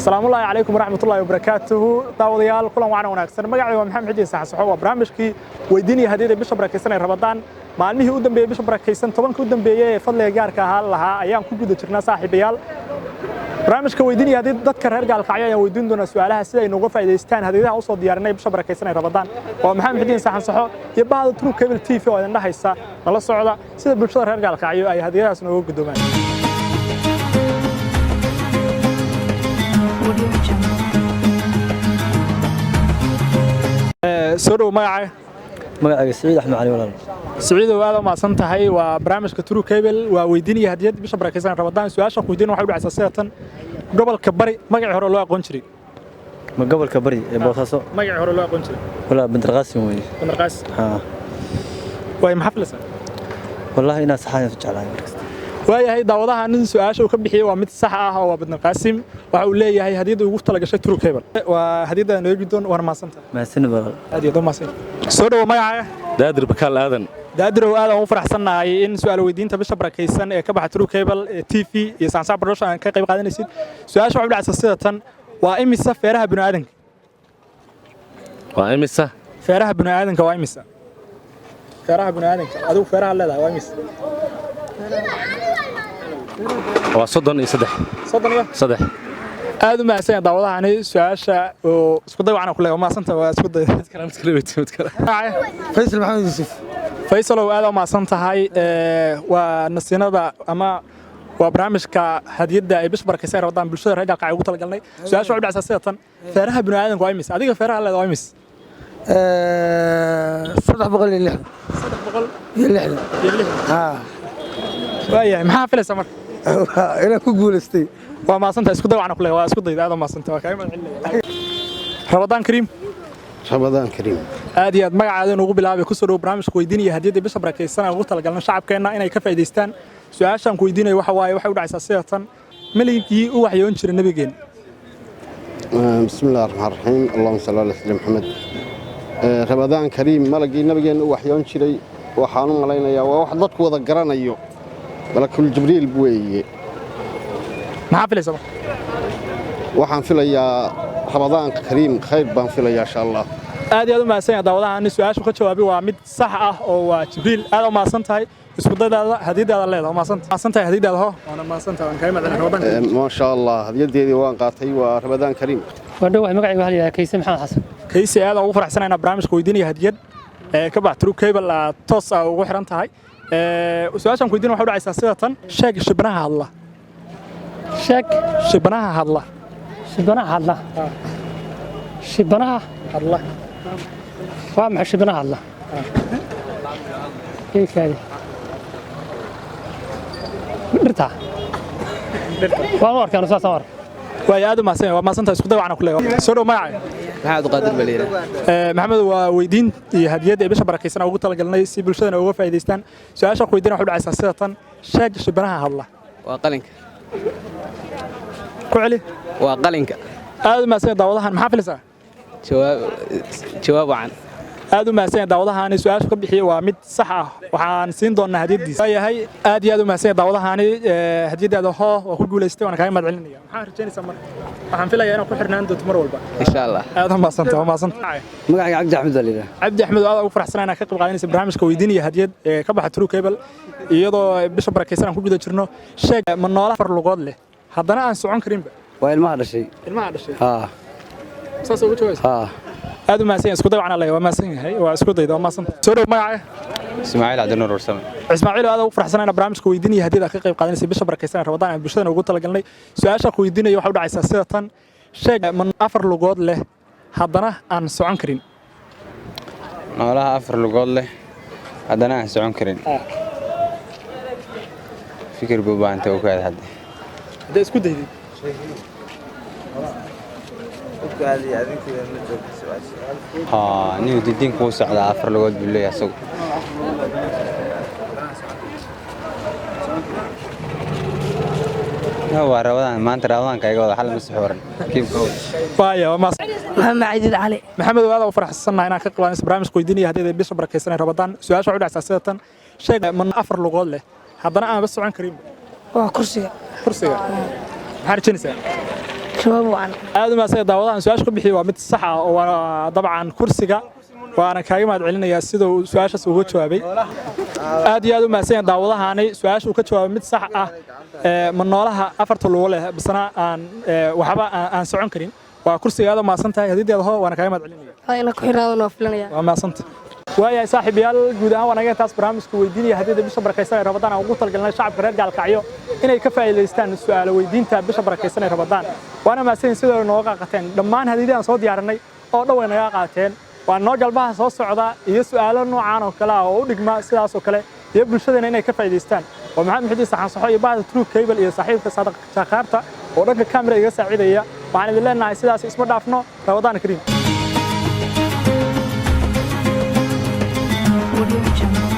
Asalaamullaahi calaykum waraxmatullaahi wabarakaatuhu. Daawadayaal, kulan wacan wanaagsan. Magacayga waa Maxamed Xidiin Saxsaxo. Waa barnaamijkii weydiin iyo hadiyada bisha barakaysan ee Ramadaan. Maalmihii u dambeeyey bisha barakaysan, 10-ka u dambeeyey ee fadliga gaarka ahaa lahaa ayaan ku guda jirnaa. Saaxiibayaal, barnaamijka weydiin iyo hadiyada dadka reer Gaalkacyo ayaan weydiin doonaa su'aalaha sida ay nooga faa'iidaystaan hadiyadaha usoo diyaarinay bisha barakaysan ee Ramadaan. Waa Maxamed Xidiin Saxansaxo iyo bahda True Cable TV oo idin dhahaysa nala socda sida bulshada reer Gaalkacyo ay hadiyadahaas nooga gudoomaan. Audio Jungle. Soo dhow, magacaaga? Magacayga Siciid Axmed Cali, walaal. Siciidow, aad u mahadsan tahay. Waa barnaamijka True Cable, waa weydiin iyo hadiyad bisha barakaysan ee Ramadaan. Su'aasha ku weydiin waxay u dhacaysaa sida tan: gobolka Bari magacii hore loo aqoon jiray? Ma gobolka Bari ee Boosaaso? Magacii hore loo aqoon jiray. Walaa, Bandar Qaasim weeye. Bandar Qaasim. Haa. Waay, maxaa filaysaa? Wallaahi inaan saxaan jeclahay markasta. Waayahay, daawadaha nin su'aasha uu ka bixiyey waa mid sax ah oo waa Bandar Qaasim. Waxa uu leeyahay hadiyadda ugu talagashay True Cable. Waa hadiyadda nooga guddoon, waana mahadsantahay. Mahadsanid, walaal. Aad iyo aad u mahadsan. Soo dhowo, magacaaga? Daadir Bakaal Aadan. Daadirow, aad aan ugu faraxsannahay in su'aal weydiinta bisha barakaysan ee ka baxa True Cable ee TV iyo Saxsax Production aan ka qayb qaadanaysid. Su'aasha waxay u dhacaysaa sida tan: waa imisa feeraha bini'aadanka? Waa imisa? Feeraha bini'aadanka waa imisa? Feeraha bini'aadanka, adigu feeraha leedahay, waa imisa? Waa 33. 30 iyo 3. Aad u mahadsan yahay daawadahani su'aasha oo isku day wacan ku leeyahay. Waa mahadsantahay, waa isku day. Mid kale. Faysal Maxamed Yuusuf. Faysalow, aad u mahadsan tahay. Waa nasiinada ama waa barnaamijka hadiyadda ay bisha barakaysan Ramadaan bulshada reer Gaalkacyo ugu talagalnay. Su'aasha waxay u dhacaysaa sida tan: feeraha bini'aadanka waa imisa? Adiga feeraha leedahay waa imisa? 360. 300 iyo 60. Iyo 60. Haa. Waayahay, maxaa filaysaa marka? Inaan ku guulaystay. Waa mahadsantahay, isku day wacan ku leeyahay. Waa isku dayda, aad u mahadsantahay, waa kaaga mahad celinaya. Ramadaan kariim. Ramadaan kariim. Aad iyo aad. Magacaada inugu bilaabay, kusoo dhow barnaamijka weydiin iyo hadiyadda bisha barakaysan aan ugu talagalno shacabkeenna inay ka faa'iidaystaan. Su'aashaan ku weydiinayo waxa waaye, waxay u dhacaysaa sida tan: maligii u waxyoon jiray nabigeen? Bismi illahi raxmaan raxiim, allahuma salli ala sayyidina Maxamed. Ramadaan kariim. Malagii nabigeenna u waxyoon jiray waxaan u malaynayaa waa wax dadku wada garanayo, malakul Jibriil weeye. Maxaa filaysaa marka? Waxaan filayaa Ramadaan kariim, khayr baan filayaa insha Allah. Aad iyo aad u mahadsan yahay daawadahan. Su'aashu ka jawaabay waa mid sax ah oo waa Jibriil. Aad u mahadsan tahay, isku daydaada hadiyadaada leedahay. Waa mahadsan mahadsan tahay hadiyadaada ho, waana mahadsan tahay, waan kaaga mahadcelinayaa. Ramadaan kariim. Maasha Allah, hadiyadeedii waan qaatay. Waa Ramadaan kariim. Waa dhowahay. Magacayga waxaa la yidhaha Kayse Maxamed Xasan. Kaysi, aad ugu faraxsanahay inaan barnaamijka weydiinaya hadiyad ee ka bax True Cable aad toos ah ugu xiran tahay. Su'aashaan ku weydiin waxay u dhacaysaa sida tan: sheeg shibnaha hadla. Sheeg? Shibnaha hadla. Shibanaha hadla? Shibanaha hadla. Waa maxay shibanaha hadla? Kaykaadi dhirta waan u arkaan, saasaan u arka. Waay, aad u mahadsan yahay, waa mahadsantahay, isku day wacan ku leeyahay. Soo dhow, magacaaga? Maxamed Qaadir baa la yidhaha. Maxamed, waa weydiin iyo hadiyadda ee bisha barakaysan aan ugu talagalnay si bulshadana uga faa'iidaystaan. Su'aasha ku weydiin waxay u dhacaysaa sida tan: sheeg shibnaha hadla. Waa qalinka. Ku celi. Waa qalinka. Aad u mahadsan yahay daawadahan. Maxaa filaysaa? Jawaab, jawaab wacan. Aad u mahadsan yahay daawadahani. Su'aashu ka bixiyey waa mid sax ah, waxaan siin doonaa hadiyadiisa. Waayahay, aad iyo aad u mahadsan yahay daawadahani. Hadiyadaada hoo, waa ku guulaystay, waana kaaga mahad celinaya. Maxaa rajaynaysaa marka? Waxaan filayaa inaad ku xirnaan doonto mar walba. Insha Allah. Aad u mahadsantahay, waa mahadsantahay. Magacayga Cabdi Axmed baa la yidhaha. Cabdi Axmed, aad ugu faraxsanahay inaad ka qayb qaadanaysa barnaamijka weydiin iyo hadiyad ee ka baxa True Cable iyadoo bisha barakaysan aan ku guda jirno. Sheeg ma noolaha afar lugood leh haddana aan socon karinba. Waa ilmaha dhashay. Ilmaha dhashay? Haa. Saas ugu jawaabeysa? Haa. Aad u mahadsan yahay, isku day wacan leeyahay. Waa mahadsan yahay, waa isku dayda, waa mahadsan. Soo dhow, magacaaga? Ismaaciil Cabdinuur Warsame. Ismaaciil, aad ugu faraxsanahay inaad barnaamijka weydiin iyo hadiyad aad ka qayb qaadanaysa bisha barakaysan ee Ramadaan aan bulshadana ugu talagalnay. Su'aasha ku weydiinayo waxay u dhacaysaa sida tan: sheeg ma afar lugood leh haddana aan socon karin. Noolaha afar lugood leh haddana aan socon karin, fikir buu baahantay u kaad hadde. Hadda isku daydid. Haa, nin didiinku wuu socdaa, afar lugood buu leeyahay asagu. Waa Ramadaan maanta, Ramadaanka iga wada xal ma suxuuran. Keep going. Waaya, waa mahadsan. Maxamed Cadiid Cali. Maxamed, aad ugu faraxsanahay inaad ka qayb qaadanaysa barnaamijka weydiin iyo hadiyada bisha barakaysan ee Ramadaan. Su'aasha waxay u dhacaysaa sida tan: sheeg ma afar lugood leh haddana aanba socon karin. Waa kursiga. Kursiga? Maxaa rajaynaysaa? Jawaab wacan. Aad u mahadsan. Daawadahan su-aasha ku bixiyey waa mid sax ah oo waa dabcan kursiga, waana kaaga mahad celinayaa sida uu su-aashaas uga jawaabay. Aad iyo aad u mahadsan yahay daawadahani, su-aasha uu ka jawaabay mid sax ah. Ma noolaha afarta lugo leh bisna aan waxba aan socon karin waa kursiga. Aad u mahadsan tahay hadideeda hoo, waana kaaga mahad celinaya. Waa inaan ku xiraadan waa filanaya. Waa mahadsantahay. Waayahay saaxiibayaal, guud ahaan waa naga intaas barnaamijka weydiinaya hadiyada bisha barakaysan ee Rabadaan aan ugu talagalnay shacabka reer Gaalkacyo inay ka faa'iidaystaan su'aalo weydiinta bisha barakaysan ee Rabadaan. Waana mahadsan sidoo nooga qaateen dhammaan hadiyadahan soo diyaarinay oo dhan way naga qaateen. Waa noo galbaha soo socda iyo su'aalo noocaan oo kale ah oo u dhigma sidaas oo kale iyo bulshadeena inay ka faa'iidaystaan. Waa Maxamed Muxidiin Saxan Saxo iyo bahda True Cable iyo saaxiibka Saadiq Jaakaarta oo dhanka kaamira iga saacidaya. Waxaan idin leenahay sidaas isma dhaafno. Rabadaan kariim. Audio Jungle.